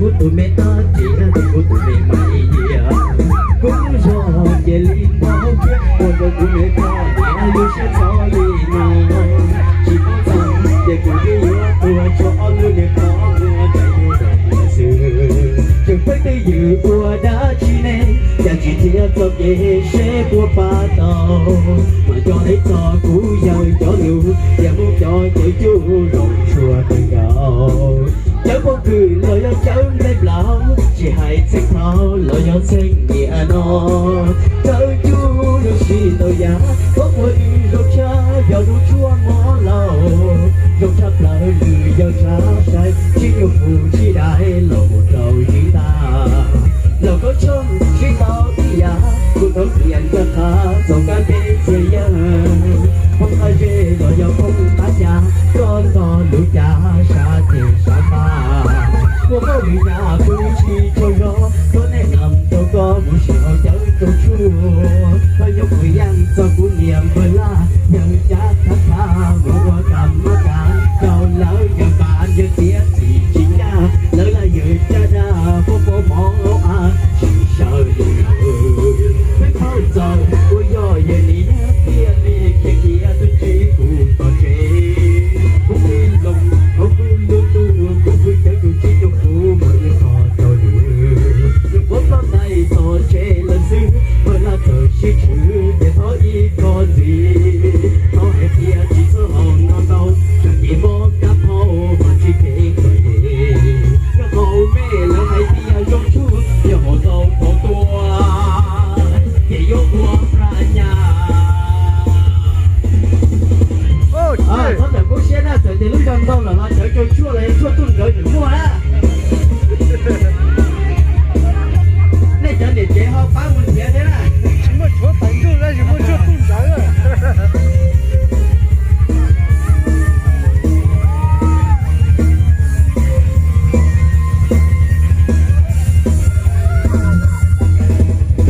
Kuv tus me tab tis, kuv tus me mas ib yam, kuv zog cia li npau thiab ua rau kuv me poj niam lub siab txom li no. Tsis muaj txog ces kuv thiaj yuav tua tshuaj ob lub niag qhov muag rau yus xwb. Tseem peb twj ywm ua dab tsi ne, cas tsis nrhiav txoj kev seb puas pab tau. Mas cov ib txog kuv yawg cov lus, yam muab cov cawv cuj zoo tshua kawg nkaus. Cawv pob kws los yog cawv nplej plaub, tsis hais txheej thaum los yog txheej niam no. Cawv cuj zoo sib tau yam, txhob ua zoo tshaj yog zoo tshuaj mov laus. Zoo tshaj plaws nws yog tshav sai, tsis nyuag kuv tsis dai los mus rau yim ntag. Los koj tshooj sib tau ib yam, kuv thov tias ncaj qha txog kab teb txias yawg. Poob qab zej los yog poob qab ncas, koj nto lub cas sab ces sab npaj. Ua hauj lwm nyaj pw tsis tsaug zog, tuaj nej nam rau koj mus sim haus cawv rau tshuaj. Koj yuav kuv yeej txog kuv niam npawg Laj, yawg Cab Khav Khav mus ua kam mab kam rau lawv, yawg Npab yawg Tiav txim tsis ncaj, lawv laj yawg Cab Dab pab pab mov hauv av tsis sawv li lawm. Peb phaub txawm ua yog yawg Lis thiaj li khiav khiav tuaj ntsib kuv tom tsev. Kuv qi loo hauv kuv lub ntuj, kuv pw cawv tus tsis nyuag kuv mus ib qho rau nws. Nws puav plaub ntais tom tsev lawm xwb, npawg Laj txawm sib tshwm ces thov ib qho ntxiv. Thov hais tias tsis txhob haus ntau ntau, tsam ces mob kab phauj mas tsis phem kom yeej. Yog haus me lawv hais tias zoo tshuaj, yog haus ntau tau tuaj ces yuav ua phaj nyaj. Txhob ntawm kub siab na, txawm tias lub zog ntau lawm los cawv rau tshuaj los yog tshuaj tuaj nkawd tseem muaj na. Nej cov niam tsev ho pab mus nrhiav thiab na. Tsis muaj tshuaj tais ntuj, tab sis muaj tshuaj tuaj nkawd. Cawv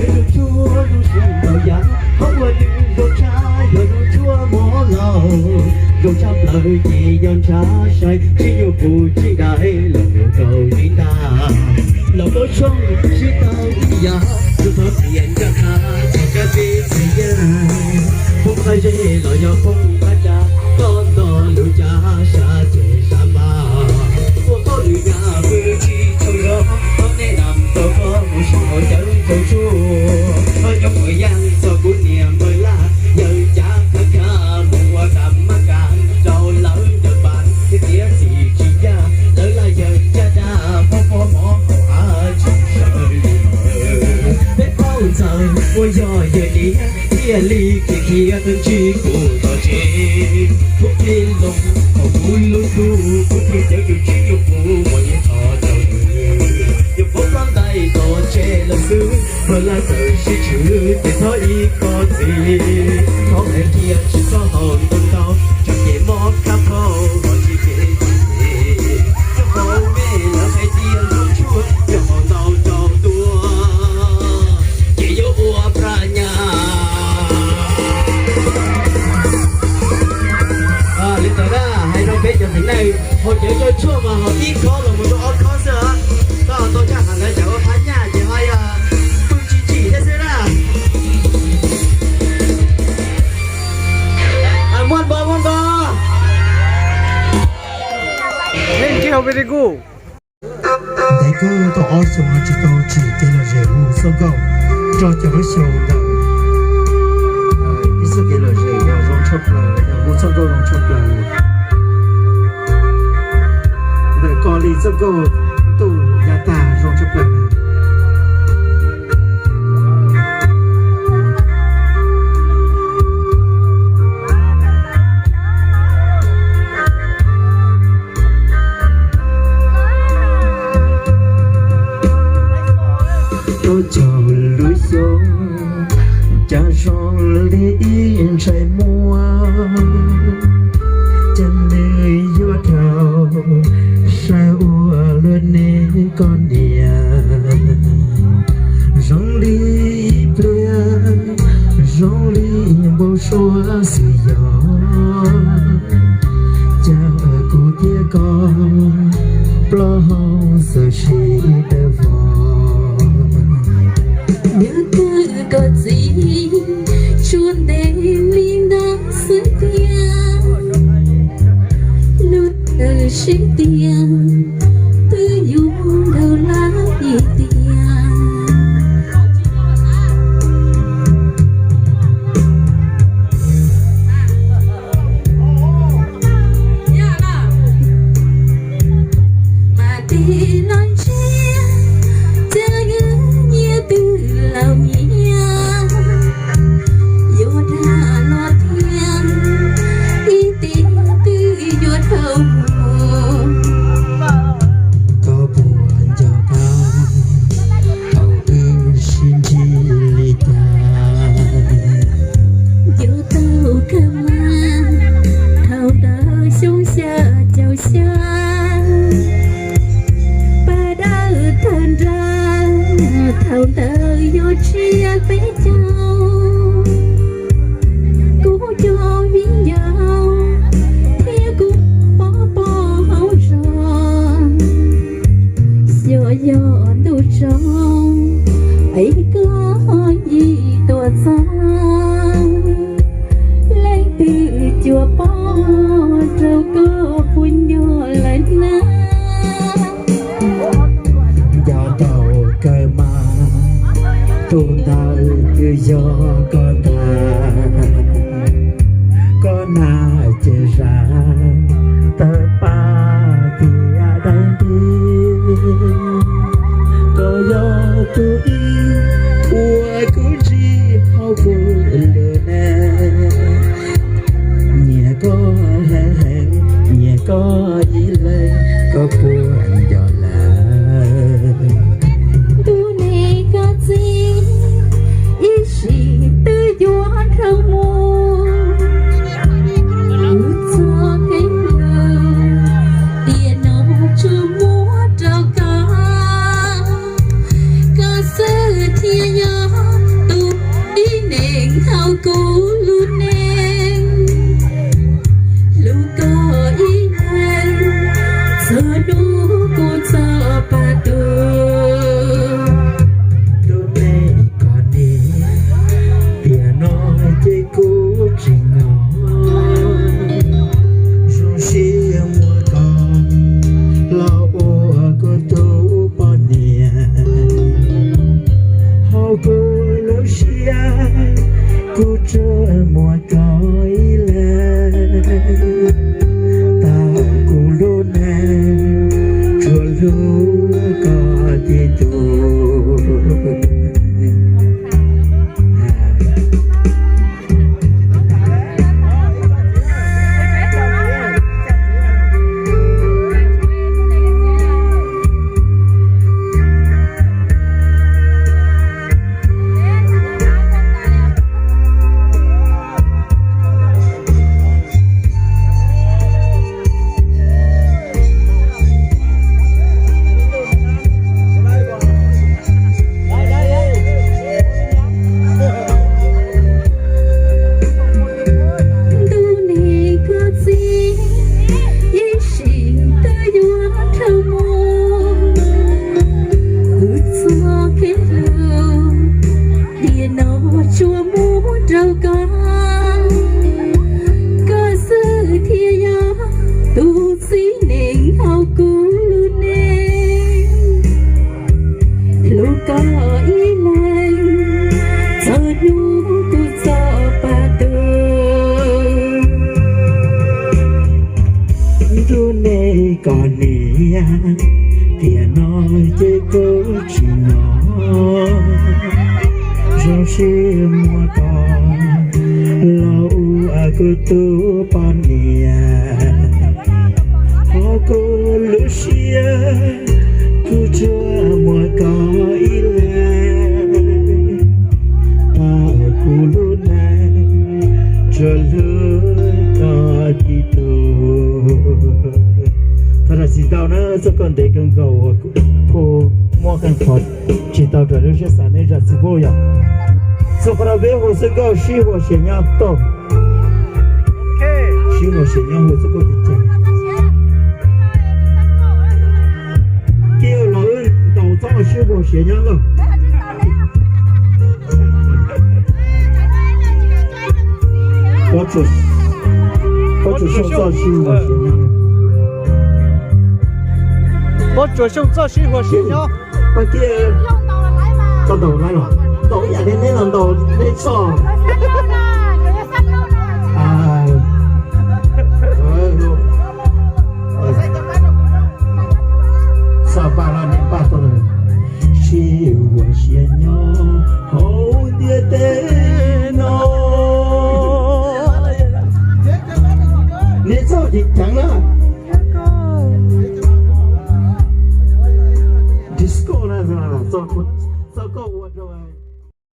rau tshuaj zoo siab ntau yam, qhov uas nws zoo tshaj yog zoo tshuaj mov laus. Zoo tshaj plaws ces yog ntshav sai, tsis nyuag kuv tsis dai los mus rau yim ntag. Los koj tshooj sib tau ib yam, kuv thov tias ncaj qha txog kab teb txias yawg. Poob qab zej los yog poob qab ncas, koj nto lub cas sab ces sab npaj. Ua hauj lwm nyaj pw tsis tsaug zog, thov nej nam rau koj mus sim haus cawv rau tshuaj. Koj yuav kuv yeej txog kuv niam npawg Laj, yawg Cab Khav Khav mus ua kam mab kam rau lawv, yawg Npab yawg Tiav txim tsis ncaj, lawv laj yawg Cab Dab pab pab mov hauv av tsis sawv li lawm. Peb phaub txawm ua yog yawg Lis thiaj li khiav khiav tuaj ntsib kuv tom tsev. Kuv qi loo hauv kuv lub ntuj, kuv pw cawv tus tsis nyuag kuv mus ib qho rau nws. Yog puav plaub ntais tom tsev lawm xwb, npawg Laj txawm sib tshwm ces thov ib qho ntxiv. Thov hais tias tsis txhob haus ntau ntau, tsam ces mob kab phauj los tsis phem kom yeej. Yog haus me lawv hais tias zoo tshuaj, yog haus ntau tau tuaj ces yuav ua phaj nyaj. Li ntawd na, hais rau peb cov haiv neeg haus cawv rau tshuaj mas haus ib khob los mus rau ob khob xwb. Koj haus ntau tshaj heev lawv cas ua phaj nyaj ces ho yog pw tsis tsim thiab xwb na. Muaj npo, muaj npo. Thank you very good. Ntev kawg tau ob xyoos no tsis tau tsim kev lom zem hu txoj nkauj rau cov lub xyoo ntawd. Ib txoj kev lom zem yog zoo tshaj plaws, yog hu txoj nkauj zoo tshaj plaws. Ntawm Kos Lis txoj nkauj ntuj yav tag zoo tshaj plaws. Rau caum lub xyoo, cas zoo li ib ntshai muaj, cas nws yuav dhau saib ua luaj Xav sib dawb vog, yog kawg koj txiv, tsuas ntev li ntawd xwb tiag. Lub twg sib tiag, twb yuav nrog lawv ib tiag. Mas tig los ntsia, cas nyias twb laus nyias, yuav dag los thiab, ib teg twb yuav dhau mus. Koj puas nco qab thaum wb sib ntsib li cas? Nco tau kawg mas, thaum ntawd xyoo xya caum xya, pab dawb thawj nra, thaum ntawd yog tsiab peb caug. Kuv cov viv ncaus thiab kuv poj poj hauv zos, xyov yog ntuj tsaus es koj yim tuaj txog, leej twg cuam pov rau koj puas nco lawm na. Nco tau kawg mas, tus ntawd twb yog koj ntag. Koj na ces zam tawg paj tiam daim nti, koj yog tus ib uas kuv ntsib hauv kuv lub neej. Nyiam koj heev heev, nyiam koj ib leeg, koj puas nco lawm? Ntuj neej koj txiv, ib sim twb yuav dhau mus, wb txoj kev hlub tiam no tsuas muab rau koj, koj xwb thiaj yog tus tib neeg hauv kuv lub neej. Hlub koj ib leeg, txog hnub kuv txoj pa tuag. Ntuj neej koj niam, tiam no ces kuv tsis nyob, zoo siab muab koj los ua kuv tus poj niam. Hauv kuv lub siab, kuv tsuas muaj koj ib leeg, tau kuv lub neej tsuas hlub koj tib tug. Ntuj neej koj txiv, ib sim twb yuav dhau mus, wb txoj kev hlub tiam no tsuas muab rau koj, koj xwb thiaj yog tus txiv neej hauv kuv lub neej. Hlub koj ib leeg, txog hnub kuv txoj pa tuag. Ntuj neej koj niam, tiam no ces kuv tsis nyob, zoo siab muab koj los ua kuv tus poj niam. Hauv kuv lub siab, kuv tsuas muaj koj ib leeg, tau kuv lub neej tsuas hlub koj tib tug. Thov zam txim ntau na, txoj koj ntev kawg nkaus, kuv muaj qee qhov tsis tau raws lub siab xav nej zam txim pub yom. Txog qhov no peb hu xwb nkauj sib huas sias nyob tau. Sib huas sias nyob hu xwb nkauj tiag tiag. Ua siav nyob nkauj. Puab tsuas xyoo txoj sia ua siav nyob. Puab tsuas xyoo txoj sia ua siav nyob. Koj ntaus laiv los? Ntaus ib yam li neb no ntaus neb txoj. Xa paj los niam paj tau, sib ua siav nyob hauv ntiaj teb no. Neb txoj ceev ceev na. Disco na, txoj koj ua rau